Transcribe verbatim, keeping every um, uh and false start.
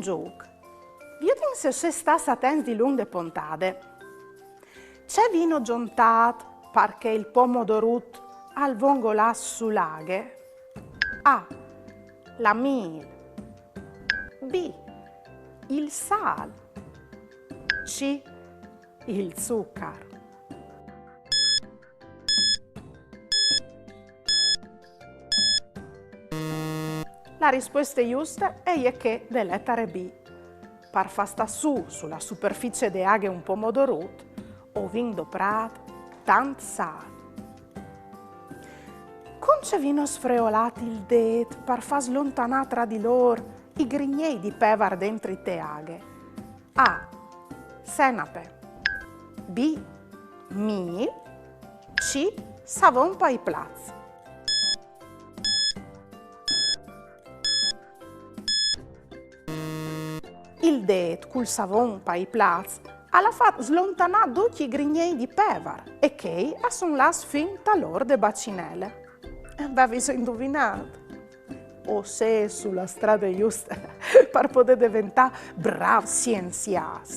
Zûc. Viodìn se o sês stâts atents dilunc de pontade. Ce vino zontât par che il pomodorut al vongol su la aghe? A. La mîl. B. Il sâl. C. Il zucar. La rispueste juste e je chê de letare B. Par fâ stâ su, su la superficie de aghe un pomodorut, o vin doprât tant sâl. Cun ce vino sfreolât il dêt par fâ slontanâ tra di lôr i grignei di pevar dentri te aghe? A. Senape. B. Mîl. C. Savon pai plats. Il dêt cul savon pai plats al à fat slontanâ ducj i grignei di pevar e chei a son lâts fin tal ôr de bacinele. Vêso induvinât? O sês su la strade juste par podê deventâ brâfs sienziâts.